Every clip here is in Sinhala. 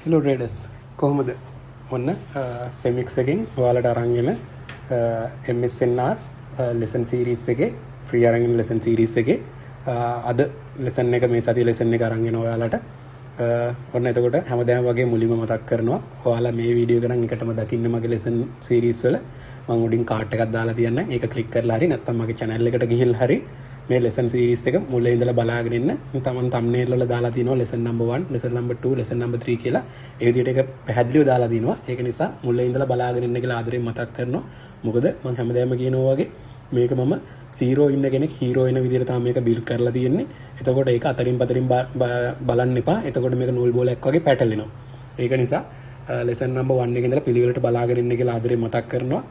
හෙලෝ ට්‍රේඩර්ස්, කොහොමද? ඔන්න සෙමික්ස් එකෙන් ඔයාලට අරන් එන MSNR lesson series එකේ, ෆ්‍රී අරන් එන ලෙසන් සීරීස් එකේ අද ලෙසන් එක, මේ සතිය ලෙසන් එක අරන් එන ඔයාලට. ඔන්න එතකොට හැමදාම වගේ මුලින්ම මතක් කරනවා, ඔයාලා මේ වීඩියෝ එක නම් එකටම දකින්න මගේ ලෙසන් සීරීස් වල මං උඩින් කාඩ් එකක් දාලා තියන්නම්. ඒක ක්ලික් කරලා හරි නැත්නම් මගේ චැනල් එකට ගිහිල්ලා හරි මේ ලෙසන් සීරීස් එක මුලින් ඉඳලා බලාගෙන ඉන්න. තමන් තම්නේල් වල දාලා තිනවා lesson number 1, lesson number 2, lesson number 3 කියලා. ඒ විදිහට ඒක පැහැදිලිව දාලා තිනවා. ඒක නිසා මුලින් ඉඳලා බලාගෙන ඉන්න කියලා ආදරෙන් මතක් කරනවා. මොකද මං හැමදාම කියනවා වගේ මේක මම 0 ඉන්න කෙනෙක් හීරෝ වෙන විදිහට තමයි මේක බිල්ඩ් කරලා තියෙන්නේ. එතකොට ඒක අතරින් පතරින් බලන්න එපා. එතකොට මේක නූල් බෝලයක් වගේ පැටලෙනවා. ඒක නිසා ලෙසන් නම්බර් 1 එකේ ඉඳලා පිළිවෙලට බලාගෙන ඉන්න කියලා ආදරෙන් මතක් කරනවා.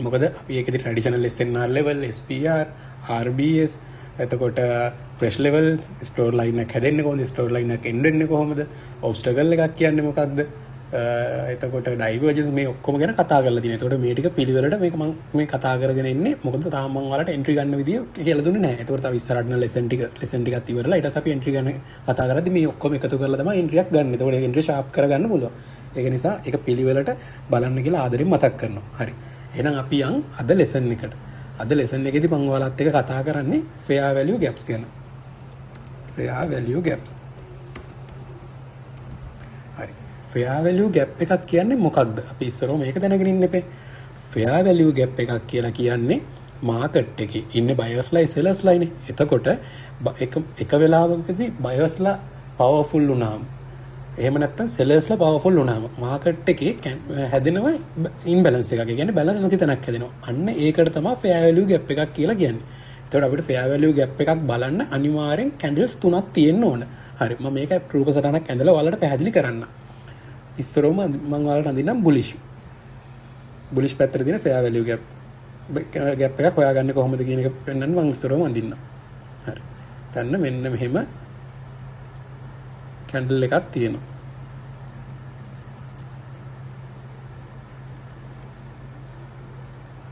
මොකද අපි ඒකෙදි traditional SNR level, SPR, RBS, එතකොට ෆ්‍රෙෂ් ලෙවල්ස්, ස්ටෝර් ලයින් එකක් හැදෙන්නේ කොහොමද, ස්ටෝර් ලයින් එකක් එන්ඩ් වෙන්නේ කොහොමද, ඔබ්ස්ටකල් එකක් කියන්නේ මොකක්ද, එතකොට ඩයිවර්ජන්ස්, මේ ඔක්කොම ගැන කතා කරලා තියෙනවා. එතකොට මේ ටික පිළිවෙලට මේක මං මේ කතා කරගෙන ඉන්නේ. මොකද තාම මං ඔයාලට එන්ට්‍රි ගන්න විදිය කියලා දුන්නේ නැහැ. එතකොට තව ඉස්සරහට යන ලෙසන් ටිකත් ඉවරලා ඊට පස්සේ අපි එන්ට්‍රි ගන්න කතා කරද්දි මේ ඔක්කොම එකතු කරලා තමයි එන්ට්‍රියක් ගන්න. එතකොට ඒක එන්ට්‍රි ෂාප් කරගන්න පුළුවන්. ඒක නිසා ඒක පිළිවෙලට බලන්න කියලා ආදරෙන් මතක් කරනවා. හරි. එහෙනම් අපි යන් අද ලෙසන් එකට. අද ලෙසන් එකේදී මං ඔයාලත් එක්ක කතා කරන්නේ ෆෙයා වැලියු ගැප්ස් ගැන. Fair value gaps. හරි. ෆෙයා වැලියු ගැප් එකක් කියන්නේ මොකක්ද? අපි ඉස්සරව මේක දැනගෙන ඉන්න එපේ. ෆෙයා වැලියු ගැප් එකක් කියලා කියන්නේ මාකට් එකේ ඉන්නේ බයර්ස්ලයි සෙලර්ස්ලයිනේ. එතකොට එක වෙලාවකදී බයර්ස්ලා පවර්ෆුල් වුණාම, එහෙම නැත්නම් සෙලර්ස්ලා පවර්ෆුල් වුණාම මාකට් එකේ හැදෙනවා ඉම්බැලන්ස් එකක්. ඒ කියන්නේ බැලන්ස් නැති තැනක් හැදෙනවා. අන්න ඒකට තමයි ෆෙයා වැලියු ගැප් එකක් කියලා කියන්නේ. එතකොට අපිට ෆෙයා වැලියු ගැප් එකක් බලන්න අනිවාර්යෙන් කැන්ඩල්ස් තුනක් තියෙන්න ඕන. හරි. මම මේක රූප සටහනක් ඇඳලා ඔයාලට පැහැදිලි කරන්න. ඉස්සරවම මම ඔයාලට අඳින්නම් බුලිෂ්. බුලිෂ් පැත්තට තියෙන ෆෙයා වැලියු ගැප් එකක් හොයාගන්නේ කොහොමද කියන එක පෙන්වන්න මම ඉස්සරවම අඳින්නම්. හරි. තන්න මෙන්න මෙහෙම කැන්ඩල් එකක් තියෙනවා.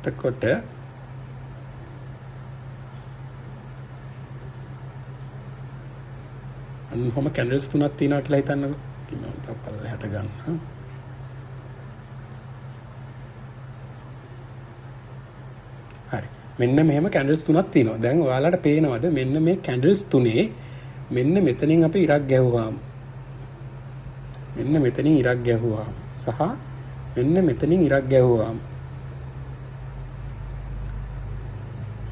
එතකොට අන්න ඔහොම කැන්ඩල්ස් තුනක් තියෙනවා කියලා හිතන්නකෝ. මම තව පල්ලෙහාට ගන්න. හරි. මෙන්න මෙහෙම කැන්ඩල්ස් තුනක් තියෙනවා. දැන් ඔයාලට පේනවද මෙන්න මේ කැන්ඩල්ස් තුනේ මෙන්න මෙතනින් අපි ඉරක් ගැහුවාම, මෙන්න මෙතනින් ඉරක් ගැහුවාම සහ මෙන්න මෙතනින් ඉරක් ගැහුවාම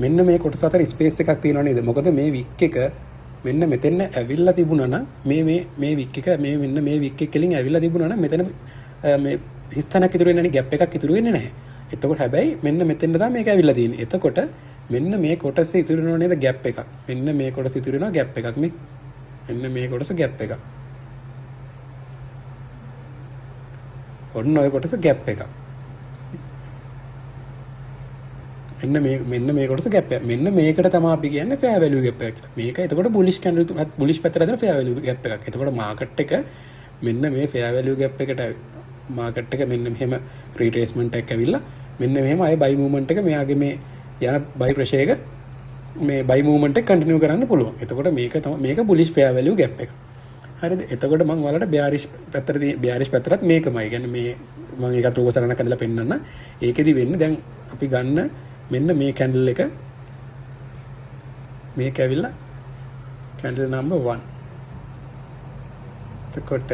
මෙන්න මේ කොටස අතර ස්පේස් එකක් තියෙනව නේද? මොකද මේ වික් එක මෙන්න මෙතෙන් ඇවිල්ලා තිබුණා නම් මේ මේ මේ වික් එක මේ මෙන්න මේ වික් එක කෙලින් ඇවිල්ලා තිබුණා නම් මෙතන මේ හිස්තැනක් ඉතුරු වෙන්නේ නැහැ, ගැප් එකක් ඉතුරු වෙන්නේ නැහැ. එතකොට හැබැයි මෙන්න මෙතෙන් තමයි මේක ඇවිල්ලා තියෙන්නේ. එතකොට මෙන්න මේ කොටස ඉතුරු වෙනව නේද ගැප් එකක්. මෙන්න මේ කොටස ඉතුරු වෙනවා ගැප් එකක් නේ. මෙන්න මේ කොටස ගැප් එකක්. ඔන්න ඔය කොටස ගැප් එකක්. මෙන්න මේ කොටස ගැප් එකක්. මෙන්න මේකට තමයි අපි කියන්නේ ෆෙයා වැලියු ගැප් එකක් කියලා. මේක එතකොට බුලිෂ් කැන්ඩල් බුලිෂ් පැත්තට හදන ෆෙයා වැලියු ගැප් එකක්. එතකොට මාකට් එක මෙන්න මේ ෆෙයා වැලියු ගැප් එකට මාකට් එක මෙන්න මෙහෙම රීට්‍රේස්මන්ට් එකක් ඇවිල්ලා මෙන්න මෙහෙම ආයේ බයි මූව්මන්ට් එක මෙයාගේ මේ යන බයි ප්‍රෙෂර් එක මේ බයි මූව්මන්ට් එක කන්ටිනියු කරන්න පුළුවන්. එතකොට මේක තමයි මේක බුලිෂ් ෆෙයා වැලියු ගැප් එක. හරිද? එතකොට මම ඔයාලට බෙයාරිෂ් පැත්තට බෙයාරිෂ් පැත්තටත් මේකමයි. ඒ කියන්නේ මේ මම ඒකත් රූප සරණක් ඇඳලා පෙන්නන්න. ඒකෙදි වෙන්නේ දැන් අපි ගන්න මෙන්න මේ කැන්ඩල් එක මේක ඇවිල්ලා කැන්ඩල් නම්බර් 1. එතකොට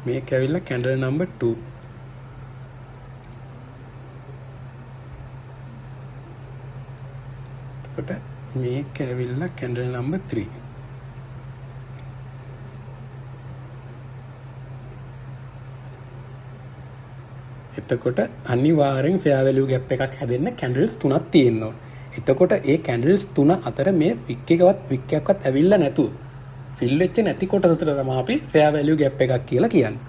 මේක ඇවිල්ලා කැන්ඩල් නම්බර් 2. එතකොට මේක ඇවිල්ලා කැන්ඩල් නම්බර් 3. එතකොට අනිවාර්යෙන් ෆෙයා වැලියු ගැප් එකක් හැදෙන්න කැන්ඩල්ස් තුනක් තියෙන්න ඕන. එතකොට ඒ කැන්ඩල්ස් තුන අතර මේ වික් එකවත් වික් එකක්වත් ඇවිල්ලා නැතුව ෆිල් වෙච්ච නැති කොටසට තමයි අපි ෆෙයා වැලියු ගැප් එකක් කියලා කියන්නේ.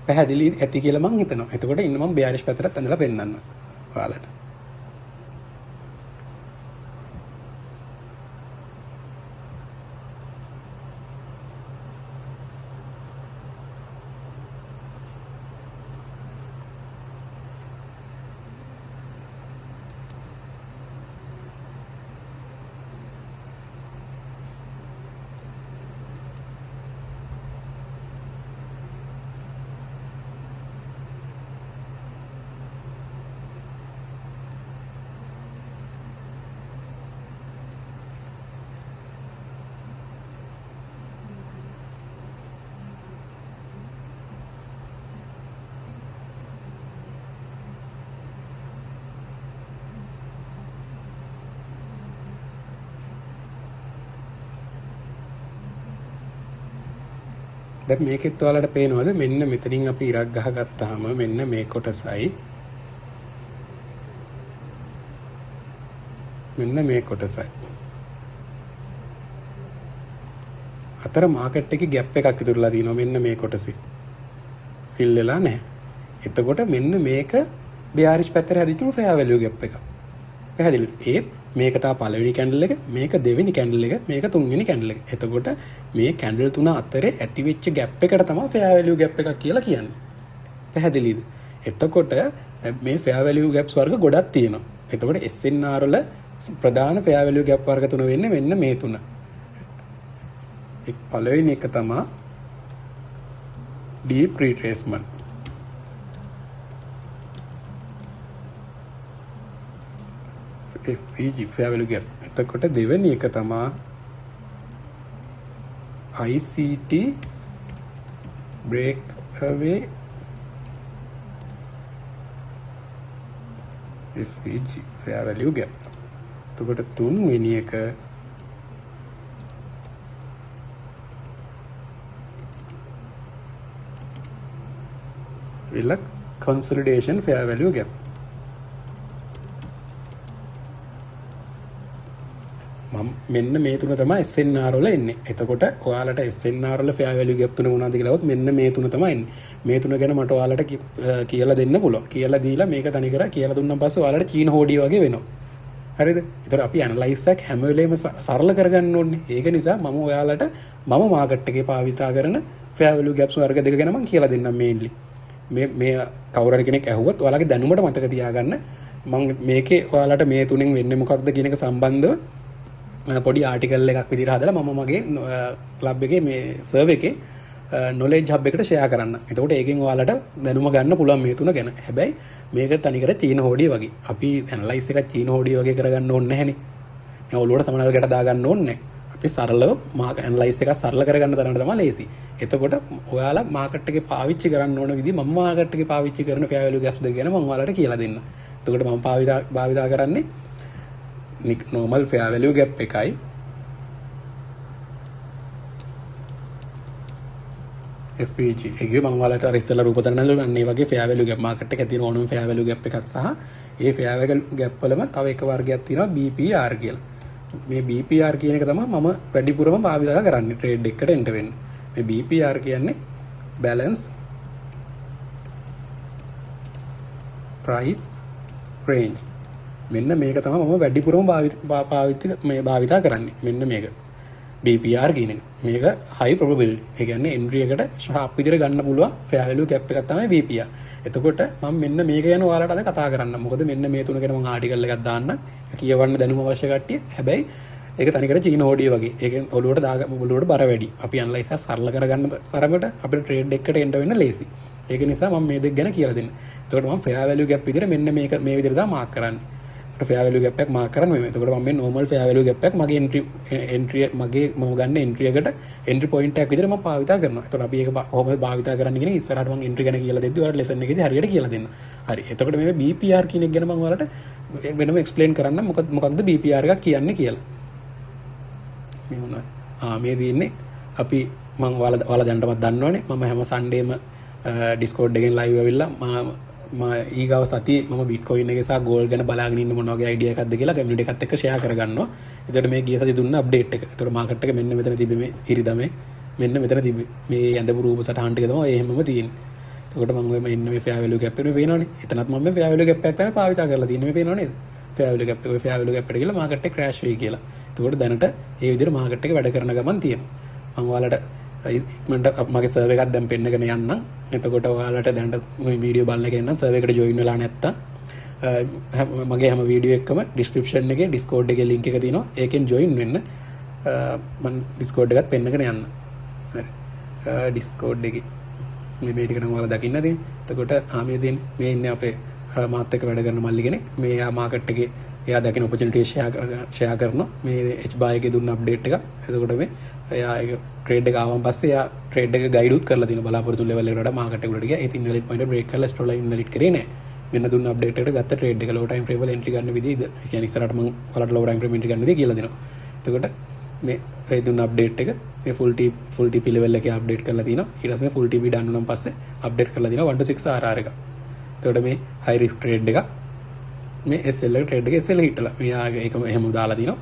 පැහැදිලි ඇති කියලා මං හිතනවා. එතකොට ඉන්න මං බෙයාරිෂ් පැත්තටත් ඇඳලා පෙන්නන්න ඔයාලට. දැන් මේකෙත් ඔයාලට පේනවද මෙන්න මෙතනින් අපි ඉරක් ගහගත්තාම මෙන්න මේ කොටසයි මෙන්න මේ කොටසයි අතර මාකට් එකේ ගැප් එකක් ඉතුරුලා තියෙනවා. මෙන්න මේ කොටසේ ෆිල් වෙලා නැහැ. එතකොට මෙන්න මේක බෙයාරිෂ් පැත්තට හැදිච්චම ෆෙයා වැලියු ගැප් එකක්. පැහැදිලිද? ඒත් මේක තා පළවෙනි කැන්ඩල් එක, මේක දෙවෙනි කැන්ඩල් එක, මේක තුන්වෙනි කැන්ඩල් එක. එතකොට මේ කැන්ඩල් තුන අතරේ ඇතිවෙච්ච ගැප් එකට තමයි ෆෙයා වැලියු ගැප් එකක් කියලා කියන්නේ. පැහැදිලිද? එතකොට දැන් මේ ෆෙයා වැලියු ගැප්ස් වර්ග ගොඩක් තියෙනවා. එතකොට SNR වල ප්‍රධාන ෆෙයා වැලියු ගැප් වර්ග තුන වෙන්නේ මෙන්න මේ තුන. එක් පළවෙනි එක තමයි deep retracement. FVG fair value gap. එතකොට දෙවෙනි එක තමයි ICT breakaway FVG fair value gap. එතකොට තුන්වෙනි එක විල consolidation fair value gap. මම මෙන්න මේ තුන තමයි SNR වල එන්නේ. එතකොට ඔයාලට SNR වල fair value gap තුන මොනවද කියලා આવොත් මෙන්න මේ තුන තමයි එන්නේ. මේ තුන ගැන මට ඔයාලට කියලා දෙන්න පුළුවන්. කියලා දීලා මේක තනිකර කියලා දුන්නාන් පස්සේ ඔයාලට චීන හෝඩිය වගේ වෙනවා. හරිද? ඒතර අපි ඇනලයිස් එකක් හැම වෙලේම සරල කරගන්න ඕනේ. ඒක නිසා මම ඔයාලට මම මාකට් එකේ භාවිතා කරන fair value gaps වර්ග දෙක ගැන මම කියලා දෙන්නම් මේන්ලි. මේ මේ කවුරු හරි කෙනෙක් ඇහුවොත් ඔයාලගේ දැනුමට මතක තියාගන්න මම මේකේ ඔයාලට මේ තුනෙන් වෙන්නේ මොකක්ද කියන එක සම්බන්ධව පොඩි ආටිකල් එකක් විදිහට හදලා මම මගේ ක්ලබ් එකේ මේ සර්වර් එකේ නොලෙජ් හබ් එකට ෂෙයා කරන්න. එතකොට ඒකෙන් ඔයාලට දැනුම ගන්න පුළුවන් මේ තුන ගැන. හැබැයි මේක තනිකර චීන හෝඩිය වගේ. අපි ඇනලයිස් එකක් චීන හෝඩිය වගේ කරගන්න ඕනේ නැහැනේ. මේ ඔළුවට සමනල් ගැට දාගන්න ඕනේ නැහැ. අපි සරලව ඇනලයිස් එකක් සරල කරගන්න තරමට තමයි ලේසි. එතකොට ඔයාලා මාකට් එකේ පාවිච්චි කරන්න ඕන විදිහ මම මාකට් එකේ පාවිච්චි කරන ෆෙයා වැලියු ගැප්ස් දෙක ගැන මම ඔයාලට කියලා දෙන්න. එතකොට මම භාවිතා කරන්නේ normal fair value gap එකයි FVG. ඒ කිව්වේ මම ඔයාලට අර ඉස්සෙල්ලා රූප සටහන වල අන්න ඒ වගේ fair value gap market එකේ තියෙන ඕනම fair value gap එකක් සහ ඒ fair value gap වලම තව එක වර්ගයක් තියෙනවා BPR කියලා. මේ BPR කියන එක තමයි මම වැඩිපුරම භාවිතා කරන්නේ ට්‍රේඩ් එකකට එන්ටර් වෙන්න. මේ BPR කියන්නේ balance price range. මෙන්න මේක තමයි මම වැඩිපුරම භාවිතා කරන්නේ. මෙන්න මේක BPR කියන එක. මේක high probability. ඒ කියන්නේ entry එකට sharp විදිහට ගන්න පුළුවන් fair value gap එකක් තමයි BPR. එතකොට මම මෙන්න මේක ගැන ඔයාලට අද කතා කරන්න. මොකද මෙන්න මේ තුන ගැන මම ආටිකල් එකක් දාන්න. කියවන්න දැනුම අවශ්‍ය කට්ටිය. හැබැයි ඒක තනිකර චීන හෝඩිය වගේ. ඒකෙන් ඔළුවට බර වැඩි. අපි ඇනලයිස් එක සරල කරගන්න තරමට අපිට ට්‍රේඩ් එකකට එන්න වෙන්න ලේසි. ඒක නිසා මම මේ දෙක ගැන කියලා දෙන්න. එතකොට මම fair value gap විදිහට මෙන්න මේක මේ විදිහට තමයි මාක් කරන්නේ. එතකොට fair value gap එකක් මාක් කරන්නේ මෙහෙම. එතකොට මම මේ normal fair value gap එකක් මගේ entry මගේ මම ගන්න entry එකට entry point එකක් විදිහට මම භාවිතා කරනවා. එතකොට අපි ඒක කොහොමද භාවිතා කරන්නේ කියන එක ඉස්සරහට මම entry ගැන කියලා දෙද්දි ඔයාලට lesson එකේදී හරියට කියලා දෙන්න. හරි. එතකොට මේ BPR කියන එක ගැන මම ඔයාලට වෙනම explain කරන්නම් මොකක්ද BPR එකක් කියන්නේ කියලා. මේ මොනවද? මේ තියෙන්නේ අපි මම ඔයාලා දැනටමත් දන්නවනේ මම හැම සන්ඩේම Discord එකෙන් live ඇවිල්ලා මම ඊගාව සතියේ මම Bitcoin එකේ සහ gold ගැන බලාගෙන ඉන්න මොන වගේ අයිඩියා එකක්ද කියලා කමියුනිටි එකත් එක්ක ෂෙයා කරගන්නවා. එතකොට මේ ගිය සතියේ දුන්න අප්ඩේට් එක. එතකොට මාකට් එක මෙන්න මෙතන තිබ්බේ මේ ඉරිදමේ මෙන්න මෙතන තිබ්බේ. මේ ඇඳපු රූප සටහන් ටික තමයි එහෙමම තියෙන්නේ. එතකොට මම ඔය මෙන්න මේ ෆෙයා වැලියු ගැප් එක මේ පේනවනේ. එතනත් මම මේ ෆෙයා වැලියු ගැප් එකක් තමයි භාවිතා කරලා තියෙන්නේ. මේ පේනව නේද? ෆෙයා වැලියු ගැප් එක ඔය ෆෙයා වැලියු ගැප් එකට ගිහලා මාකට් එක ක්‍රෑෂ් වෙයි කියලා. එතකොට දැනට ඒ විදිහට මාකට් එක වැඩ කරන ගමන් තියෙනවා. මම ඔයාලට ඉක්මනට මගේ සර්වර් එකක් දැන් පෙන්නගෙන යන්නම්. එතකොට ඔයාලට දැනට මේ වීඩියෝ බලන කෙනෙක් නම් සර්වර් එකට ජොයින් වෙලා නැත්තම් මගේ හැම වීඩියෝ එකකම ඩිස්ක්‍රිප්ෂන් එකේ Discord එකේ ලින්ක් එක තියෙනවා. ඒකෙන් ජොයින් වෙන්න. මම Discord එකත් පෙන්නගෙන යන්න. හරි. Discord එකේ මේ ටික නම් ඔයාලා දකින්න ඇතිනේ. එතකොට මේ තියෙන්නේ මේ ඉන්නේ අපේ මාත් එක්ක වැඩ කරන මල්ලි කෙනෙක්. මේ යා මාකට් එකේ එයා දකින ඔපචුනිටි ෂෙයා කරනවා. මේ H bar එකේ දුන්න අප්ඩේට් එක. එතකොට මේ එයා ඒක ට්‍රේඩ් එක ආවන් පස්සේ එයා ට්‍රේඩ් එක ගයිඩ් උත් කරලා තියෙනවා. බලාපොරොත්තු ලෙවල් එකට වඩා මාකට් එක උඩට ගියා. ඒත් ඉන්වැලිඩ් පොයින්ට් එක බ්‍රේක් කරලා ස්ටොප් ලයින් ඉන්වැලිඩ් කරේ නෑ. මෙන්න දුන්න අප්ඩේට් එකට ගත්ත ට්‍රේඩ් එක ලෝ ටයිම් ෆ්‍රේම් වල එන්ට්‍රි ගන්න විදිය ඉද. ඒ කියන්නේ ඉස්සරහට මම ඔයාලට ලෝ ටයිම් ෆ්‍රේම් එන්ට්‍රි ගන්න විදිය කියලා දෙනවා. එතකොට මේ ඒ දුන්න අප්ඩේට් එක මේ ෆුල් TP level එකේ අප්ඩේට් කරලා තිනවා. ඊට පස්සේ මේ ෆුල් TP done වුණාන් පස්සේ අප්ඩේට් කරලා තිනවා 1 to 6 RR එක. එතකොට මේ හයි රිස්ක් ට්‍රේඩ් එක මේ SL එක ට්‍රේඩ් එකේ SL hit වෙලා මේ ආගේ ඒකම එහෙම දාලා තිනවා.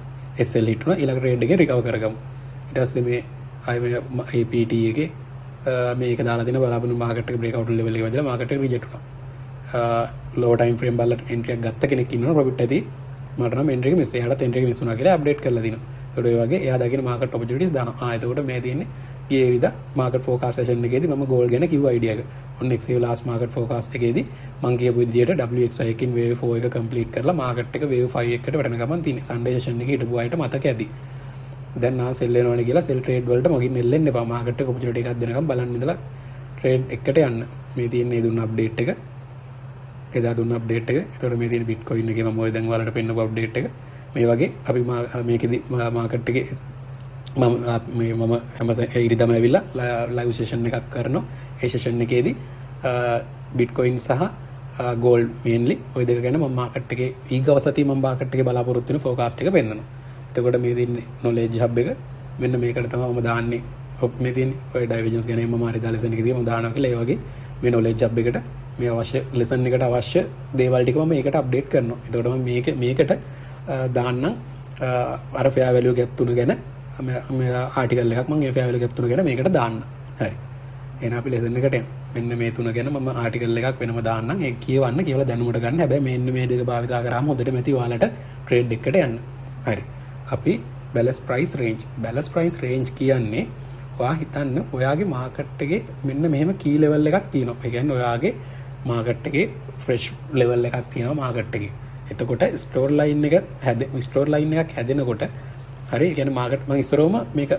SL hit වුණා, ඊළඟ ට්‍රේඩ් එකේ රිකවර් කරගමු. ඊට පස්සේ මේ ආයේ මේ APT එකේ මේක දාලා දෙන බලාපොරොත්තු මාකට් එක බ්‍රේක් අවුට් ලෙවල් එකේ වැදලා මාකට් එක රිජෙක්ට් වුණා. ලෝ ටයිම් ෆ්‍රේම් බලලා එන්ට්‍රි එකක් ගත්ත කෙනෙක් ඉන්නවා, ප්‍රොෆිට් ඇති. මට නම් එන්ට්‍රි එක මිස්, එයාටත් එන්ට්‍රි එක මිස් වුණා කියලා අප්ඩේට් කරලා දිනවා. එතකොට ඔය වගේ එයා දකින මාකට් ඔපචුනිටිස් දානවා. එතකොට මේ තියෙන්නේ ගියේ ඉරිදා මාකට් ෆෝකාස්ට් සෙෂන් එකේදී මම ගෝල්ඩ් ගැන කිව්ව අයිඩියා එක. ඔන්න XAU last market forecast එකේදී මං කියපු විදියට WXY එකකින් වේව් 4 එක කම්ප්ලීට් කරලා මාකට් එක වේව් 5 එකට වැටෙන ගමන් තියෙන්නේ. සන්ඩේ සෙෂන් එකේ හිටපු අයට මතක ඇති. දැන් නා සෙල් වෙනවනේ කියලා සෙල් ට්‍රේඩ් වලට මගින් එල්ලෙන්න එපා. මාකට් එක ඔපචුනිටි එකක් දෙනකම් බලන් ඉඳලා ට්‍රේඩ් එකට යන්න. මේ තියෙන්නේ දුන්න අප්ඩේට් එක. එදා දුන්න අප්ඩේට් එක. එතකොට මේ තියෙන බිට්කොයින් එකේ මම ඔය දැන් ඔයාලට පෙන්නපු අප්ඩේට් එක. මේ වගේ අපි මේකෙදි මාකට් එකේ මම මේ මම හැම ඉරිදම ඇවිල්ලා ලයිව් සෙෂන් එකක් කරනවා. ඒ සෙෂන් එකේදී බිට්කොයින් සහ ගෝල්ඩ් මේන්ලි ඔය දෙක ගැන මම මාකට් එකේ ඊගව සතියේ මම මාකට් එකේ බලාපොරොත්තු වෙන ෆෝකාස්ට් එක පෙන්නනවා. එතකොට මේ තියෙන්නේ නොලෙජ් හබ් එක. මෙන්න මේකට තමයි මම දාන්නේ. ඔප් මේ තියෙන්නේ ඔය ඩයිවර්ජන්ස් ගැන මම හරි දාලා ලෙසන් එකේදී මම දානවා කියලා. ඒ වගේ මේ නොලෙජ් හබ් එකට මේ අවශ්‍ය ලෙසන් එකට අවශ්‍ය දේවල් ටික මම මේකට අප්ඩේට් කරනවා. එතකොට මම මේකට දාන්නම් අර ෆෙයා වැලියු ගැප් තුන ගැන මේ ආටිකල් එකක් මම ඒ ෆෙයා වැලියු ගැප් තුන ගැන මේකට දාන්න. හරි. එහෙනම් අපි ලෙසන් එකට යමු. මෙන්න මේ තුන ගැන මම ආටිකල් එකක් වෙනම දාන්නම්. ඒක කියවන්න, කියවලා දැනුමට ගන්න. හැබැයි මෙන්න මේ දෙක භාවිතා කරාම හොඳටම ඇති ඔයාලට ට්‍රේඩ් එකට යන්න. හරි. අපි balance price range. Balance price range කියන්නේ ඔයා හිතන්න ඔයාගේ මාකට් එකේ මෙන්න මෙහෙම කී ලෙවල් එකක් තියෙනවා. ඒ කියන්නේ ඔයාගේ මාකට් එකේ ෆ්‍රෙෂ් ලෙවල් එකක් තියෙනවා මාකට් එකේ. එතකොට ස්ටෝර් ලයින් එක ස්ටෝර් ලයින් එකක් හැදෙනකොට හරි, ඒ කියන්නේ මාකට් මම ඉස්සරවම මේක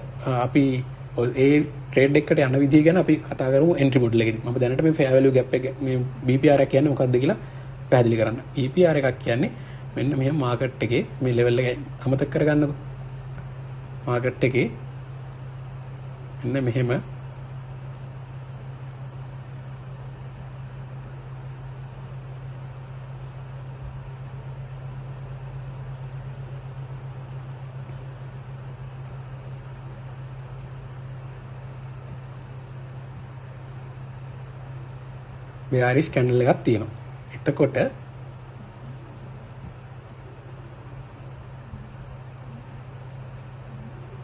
අපි ඒ ට්‍රේඩ් එකට යන විදිය ගැන අපි කතා කරමු එන්ට්‍රි මොඩල් එකේදී. මම දැනට මේ ෆෙයා වැලියු ගැප් එක මේ BPR එක කියන්නේ මොකක්ද කියලා පැහැදිලි කරන්න. BPR එකක් කියන්නේ මෙන්න මෙහෙම මාකට් එකේ මේ ලෙවල් එක අමතක කරගන්නකෝ. මාකට් එකේ මෙන්න මෙහෙම බෙයාරිෂ් කැන්ඩල් එකක් තියෙනවා. එතකොට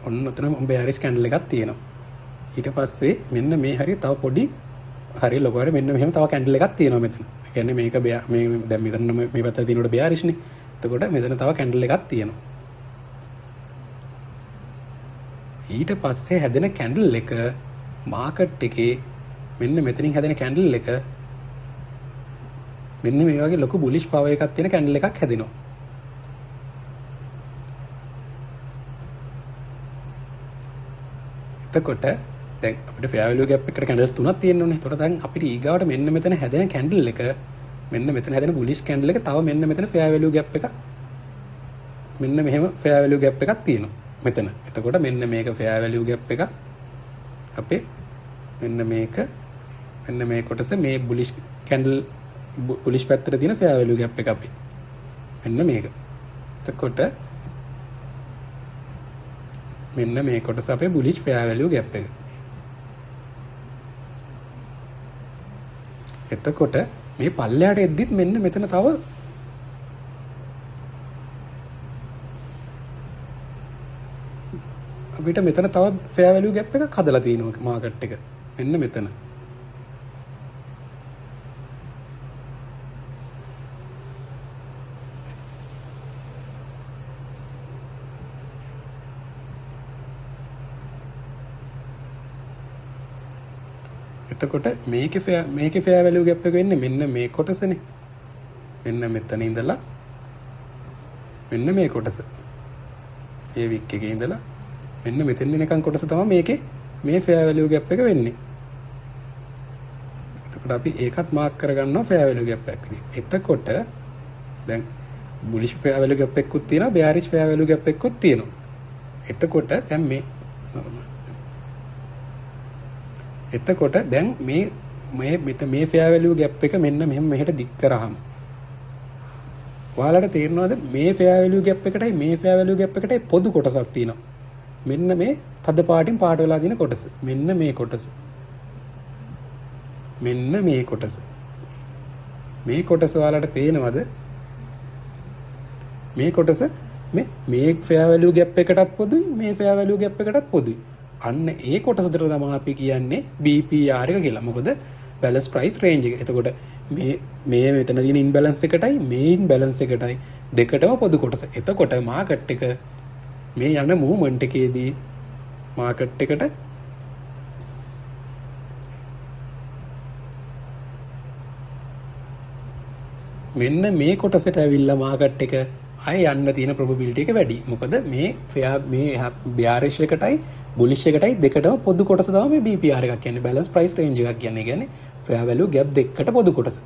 ඔන්න ඔතන බෙයාරිෂ් කැන්ඩල් එකක් තියෙනවා. ඊට පස්සේ මෙන්න මේ හරිය තව පොඩි හරිය ලොකු හරිය මෙන්න මෙහෙම තව කැන්ඩල් එකක් තියෙනවා මෙතන. ඒ කියන්නේ මේක මේ දැන් මෙතන මේ පැත්තේ තියෙනකොට බෙයාරිෂ් නේ. එතකොට මෙතන තව කැන්ඩල් එකක් තියෙනවා. ඊට පස්සේ හැදෙන කැන්ඩල් එක මාකට් එකේ මෙන්න මෙතනින් හැදෙන කැන්ඩල් එක මෙන්න මේ වගේ ලොකු බුලිෂ් පවර් එකක් තියෙන කැන්ඩල් එකක් හැදෙනවා. එතකොට දැන් අපිට ෆෙයා වැලියු ගැප් එකට කැන්ඩල්ස් තුනක් තියෙන්න ඕනේ. එතකොට දැන් අපිට ඊගාවට මෙන්න මෙතන හැදෙන කැන්ඩල් එක මෙන්න මෙතන හැදෙන බුලිෂ් කැන්ඩල් එක තව මෙන්න මෙතන ෆෙයා වැලියු ගැප් එක මෙන්න මෙහෙම ෆෙයා වැලියු ගැප් එකක් තියෙනවා මෙතන. එතකොට මෙන්න මේක ෆෙයා වැලියු ගැප් එක අපේ මෙන්න මේක මෙන්න මේ කොටස මේ බුලිෂ් කැන්ඩල් බුලිෂ් පැත්තට තියෙන ෆෙයා වැලියු ගැප් එක අපේ මෙන්න මේක. එතකොට මෙන්න මේ කොටස අපේ බුලිෂ් ෆෙයා වැලියු ගැප් එක. එතකොට මේ පල්ලෙහාට එද්දිත් මෙන්න මෙතන තව අපිට මෙතන තව ෆෙයා වැලියු ගැප් එකක් හදලා තියෙනවා මාකට් එක. මෙන්න මෙතන. එතකොට මේකේ ෆෙයා වැලියු ගැප් එක වෙන්නේ මෙන්න මේ කොටසනේ. මෙන්න මෙතන ඉඳලා මෙන්න මේ කොටස. මේ වික් එකේ ඉඳලා මෙන්න මෙතෙන් එනකන් කොටස තමයි මේකේ මේ ෆෙයා වැලියු ගැප් එක වෙන්නේ. එතකොට අපි ඒකත් මාක් කරගන්නවා ෆෙයා වැලියු ගැප් එකක් විදිහට. එතකොට දැන් බුලිෂ් ෆෙයා වැලියු ගැප් එකකුත් තියෙනවා, බෙයාරිෂ් ෆෙයා වැලියු ගැප් එකකුත් තියෙනවා. එතකොට දැන් මේ එතකොට දැන් මේ මේ මෙත මේ ෆෙයා වැලියු ගැප් එක මෙන්න මෙහෙම මෙහෙට දික් කරාම ඔයාලට තේරෙනවද මේ ෆෙයා වැලියු ගැප් එකටයි මේ ෆෙයා වැලියු ගැප් එකටයි පොදු කොටසක් තියෙනවා. මෙන්න මේ තද පාටින් පාට වෙලා තියෙන කොටස. මෙන්න මේ කොටස. මෙන්න මේ කොටස. මේ කොටස ඔයාලට පේනවද? මේ කොටස මේ මේ ෆෙයා වැලියු ගැප් එකටත් පොදුයි, මේ ෆෙයා වැලියු ගැප් එකටත් පොදුයි. අන්න ඒ කොටසට තමයි අපි කියන්නේ BPR එක කියලා. මොකද බැලන්ස් ප්‍රයිස් රේන්ජ් එක. එතකොට මේ මේ මෙතන තියෙන ඉන්බැලන්ස් එකටයි මේ ඉන්බැලන්ස් එකටයි දෙකටම පොදු කොටස. එතකොට මාකට් එක මේ යන මූව්මන්ට් එකේදී මාකට් එකට මෙන්න මේ කොටසට ඇවිල්ලා මාකට් එක ආයෙ යන්න තියෙන ප්‍රොබබිලිටි එක වැඩි. මොකද මේ ෆෙයා මේ බෙයාරිෂ් එකටයි බුලිෂ් එකටයි දෙකටම පොදු කොටස තමයි මේ BPR එකක් කියන්නේ. බැලන්ස් ප්‍රයිස් රේන්ජ් එකක් කියන්නේ. ඒ කියන්නේ ෆෙයා වැලියු ගැප් දෙකකට පොදු කොටස.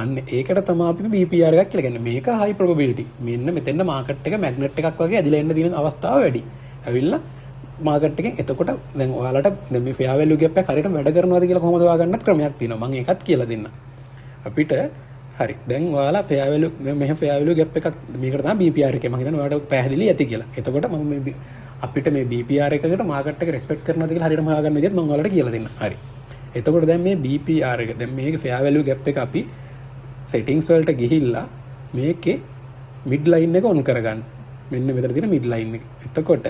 අන්න ඒකට තමයි අපි BPR එකක් කියලා කියන්නේ. මේක හයි ප්‍රොබබිලිටි. මෙන්න මෙතෙන් මාකට් එක මැග්නට් එකක් වගේ ඇදිලා එන්න තියෙන අවස්ථාව වැඩි. ඇවිල්ලා මාකට් එකෙන් එතකොට දැන් ඔයාලට දැන් මේ ෆෙයා වැලියු ගැප් එක හරියටම වැඩ කරනවද කියලා කොහොමද හොයාගන්නත් ක්‍රමයක් තියෙනවා. මම ඒකත් කියලා දෙන්නම්. අපිට හරි දැන් ඔයාලා ෆෙයා වැලියු දැන් මෙහෙම ෆෙයා වැලියු ගැප් එකක් මේකට තමයි BPR එක. මම හිතන්නේ ඔයාලට පැහැදිලි ඇති කියලා. එතකොට මම මේ අපිට මේ BPR එකකට මාකට් එක රෙස්පෙක්ට් කරනවද කියලා හරියටම හොයාගන්න විදිහත් මම ඔයාලට කියලා දෙන්නම්. හරි. එතකොට දැන් මේ BPR එක දැන් මේක ෆෙයා වැලියු ගැප් එක අපි සෙටින්ග්ස් වලට ගිහිල්ලා මේකේ මිඩ් ලයින් එක ඔන් කරගන්න. මෙන්න මෙතන තියෙන මිඩ් ලයින් එක. එතකොට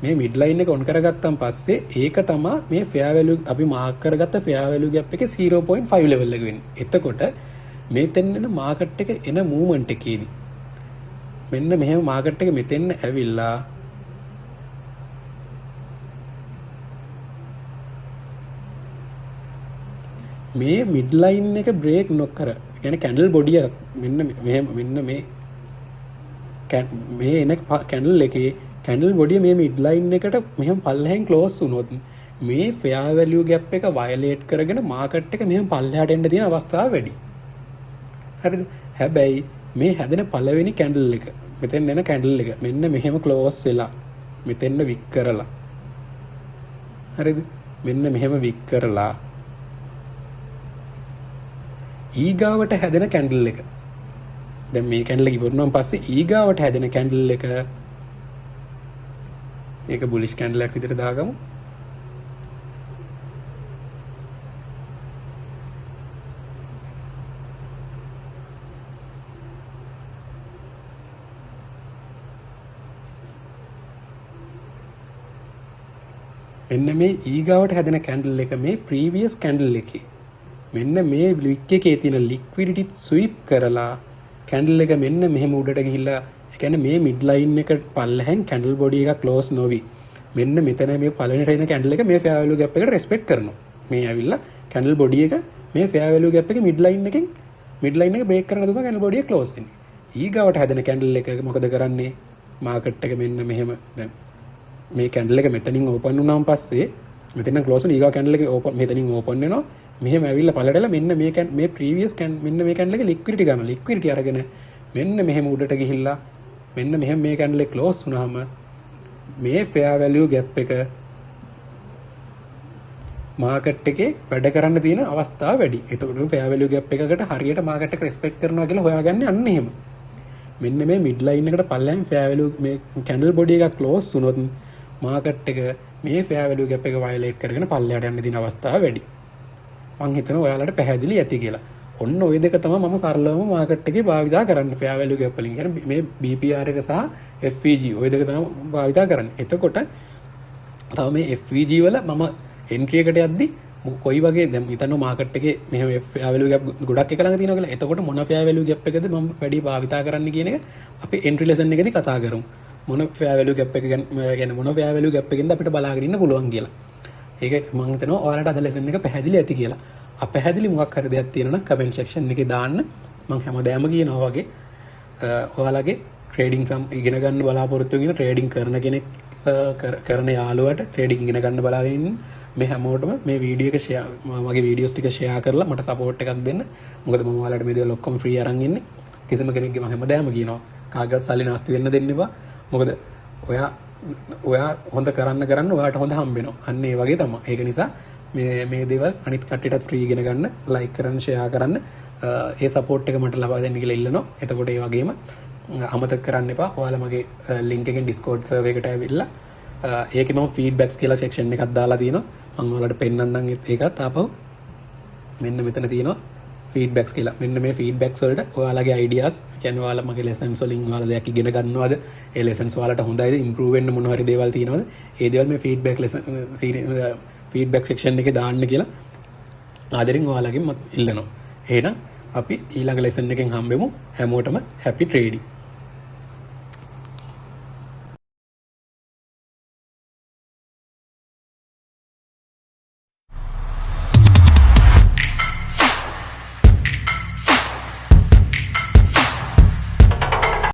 මේ මිඩ් ලයින් එක ඔන් කරගත්තන් පස්සේ ඒක තමා මේ ෆෙයා වැලියු අපි මාක් කරගත්ත ෆෙයා වැලියු ගැප් එකේ 0.5 ලෙවල් එක වෙන්නේ. එතකොට මෙතෙන් එන මාකට් එක එන මූව්මන්ට් එකේදී මෙන්න මෙහෙම මාකට් එක මෙතෙන් ඇවිල්ලා මේ මිඩ් ලයින් එක බ්‍රේක් නොකර, ඒ කියන්නේ කැන්ඩල් බොඩි එකක් මෙන්න මෙහෙම මෙන්න මේ මේ එන කැන්ඩල් එකේ කැන්ඩල් බොඩිය මේ මිඩ් ලයින් එකට මෙහෙම පල්ලෙහෙන් ක්ලෝස් වුණොත් මේ ෆෙයා වැලියු ගැප් එක වයලේට් කරගෙන මාකට් එක මෙහෙම පල්ලෙහාට එන්න තියෙන අවස්ථාව වැඩි. හරිද? හැබැයි මේ හැදෙන පළවෙනි කැන්ඩල් එක මෙතෙන් එන කැන්ඩල් එක මෙන්න මෙහෙම ක්ලෝස් වෙලා මෙතෙන්න වික් කරලා, හරිද? මෙන්න මෙහෙම වික් කරලා ඊගාවට හැදෙන කැන්ඩල් එක දැන් මේ කැන්ඩල් එක ඉවර වුණාන් පස්සේ ඊගාවට හැදෙන කැන්ඩල් එක ඒක බුලිෂ් කැන්ඩල් එකක් විදිහට දාගමු. මෙන්න මේ ඊගාවට හැදෙන කැන්ඩල් එක මේ ප්‍රීවියස් කැන්ඩල් එකේ මෙන්න මේ ලික් එකේ තියෙන ලික්විඩිටි ස්වීප් කරලා කැන්ඩල් එක මෙන්න මෙහෙම උඩට ගිහිල්ලා, ඒ කියන්නේ මේ මිඩ් ලයින් එක පල්ලෙහෙන් කැන්ඩල් බොඩි එක ක්ලෝස් නොවි මෙන්න මෙතන මේ පළවෙනිට එන කැන්ඩල් එක මේ ෆෙයා වැලියු ගැප් එකට රෙස්පෙක්ට් කරනවා. මේ ඇවිල්ලා කැන්ඩල් බොඩි එක මේ ෆෙයා වැලියු ගැප් එකේ මිඩ් ලයින් එකෙන් මිඩ් ලයින් එක බ්‍රේක් කරන තුන කැන්ඩල් බොඩි එක ක්ලෝස් වෙන්නේ. ඊගාවට හැදෙන කැන්ඩල් එක මොකද කරන්නේ? මාකට් එක මෙන්න මෙහෙම දැන් මේ කැන්ඩල් එක මෙතනින් ඕපන් වුණාන් පස්සේ මෙතන ක්ලෝස් වුණ ඊගාව කැන්ඩල් එක ඕපන් මෙතනින් ඕපන් වෙනවා. මෙහෙම ඇවිල්ලා පල්ලට මෙන්න මේ මේ ප්‍රීවියස් මෙන්න මේ කැන්ඩල් එක ලික්විඩිටි ගන්නවා. ලික්විඩිටි අරගෙන මෙන්න මෙහෙම උඩට ගිහිල්ලා මෙන්න මෙහෙම මේ කැන්ඩල් එක ක්ලෝස් වුණාම මේ ෆෙයා වැලියු ගැප් එක මාකට් එකේ වැඩ කරන්න තියෙන අවස්ථා වැඩි. එතකොට ෆෙයා වැලියු ගැප් එකකට හරියට මාකට් එක රෙස්පෙක්ට් කරනවා කියලා හොයාගන්නේ අන්න එහෙම. මෙන්න මේ මිඩ් ලයින් එකට පල්ලෙන් ෆෙයා වැලියු මේ කැන්ඩල් බොඩි එකක් ක්ලෝස් වුණොත් මාකට් එක මේ ෆෙයා වැලියු ගැප් එක වයලේට් කරගෙන පල්ලෙහාට යන්න තියෙන අවස්ථාව වැඩි. මං හිතනවා ඔයාලට පැහැදිලි ඇති කියලා. ඔන්න ඔය දෙක තමයි මම සරලවම මාකට් එකේ භාවිතා කරන්නේ ෆෙයා වැලියු ගැප් වලින්. කියන්නේ මේ BPR එක සහ FVG ඔය දෙක තමයි භාවිතා කරන්නේ. එතකොට තව මේ FVG වල මම එන්ට්‍රි එකට යද්දි කොයි වගේ දැන් හිතන්න මාකට් එකේ මෙහෙම ෆෙයා වැලියු ගැප් ගොඩක් එක ළඟ තියෙනවා කියලා. එතකොට මොන ෆෙයා වැලියු ගැප් එකද මම වැඩි භාවිතා කරන්නේ කියන එක අපි එන්ට්‍රි ලෙසන් එකේදී කතා කරමු. මොන ෆෙයා වැලියු ගැප් එක ගැන මොන ෆෙයා වැලියු ගැප් එකෙන්ද අපිට බලාගෙන ඉන්න පුළුවන් කියලා. ඒක මං හිතනවා ඔයාලට අද ලෙසන් එක පැහැදිලි ඇති කියලා. අපැහැදිලි මොකක් හරි දෙයක් තියෙනවා නම් කමෙන්ට් සෙක්ෂන් එකේ දාන්න. මං හැමදාම කියනවා වගේ ඔයාලගේ ට්‍රේඩින් ඉගෙන ගන්න බලාපොරොත්තු වෙන ට්‍රේඩින් කරන කෙනෙක් කරන යාළුවට ට්‍රේඩින් ඉගෙන ගන්න බලාගෙන ඉන්න මේ හැමෝටම මේ වීඩියෝ එක ෂෙයා මගේ වීඩියෝස් ටික ෂෙයා කරලා මට සපෝට් එකක් දෙන්න. මොකද මම ඔයාලට මේ දේවල් ඔක්කොම ෆ්‍රී අරන් ඉන්නේ. කිසිම කෙනෙක්ගේ මම හැමදාම කියනවා කාගේවත් සල්ලි නාස්ති වෙන්න දෙන්න එපා. මොකද ඔයා හොඳ කරන්න කරන්න ඔයාට හොඳ හම්බ වෙනවා. අන්න ඒ වගේ තමයි. ඒක නිසා මේ දේවල් අනිත් කට්ටියටත් ෆ්‍රී ඉගෙන ගන්න, ලයික් කරන්න, ෂෙයා කරන්න, ඒ සපෝට් එක මට ලබා දෙන්න කියලා ඉල්ලනවා. එතකොට ඒ වගේම අමතක කරන්න එපා. ඔයාලා මගේ ලින්ක් එකෙන් Discord server එකට ඇවිල්ලා ඒකේ මම ෆීඩ්බැක්ස් කියලා සෙක්ෂන් එකක් දාලා තියෙනවා. මම ඔයාලට පෙන්නන්නම් ඒකත් ආපහු. මෙන්න මෙතන තියෙනවා ෆීඩ්බැක්ස් කියලා. මෙන්න මේ ෆීඩ්බැක්ස් වලට ඔයාලගේ අයිඩියාස්, කියන්නේ ඔයාලා මගේ ලෙසන්ස් වලින් ඔයාලා දෙයක් ඉගෙන ගන්නවද, ඒ ලෙසන්ස් ඔයාලට හොඳයිද, ඉම්ප්‍රූව් වෙන්න මොන හරි දේවල් තියෙනවද, ඒ දේවල් මේ ෆීඩ්බැක් ලෙසන් ෆීඩ්බැක් සෙක්ෂන් එකේ දාන්න කියලා ආදරෙන් ඔයාලගෙන් ඉල්ලනවා. එහෙනම් අපි ඊළඟ ලෙසන් එකෙන් හම්බෙමු. හැමෝටම හැපි ට්‍රේඩින්.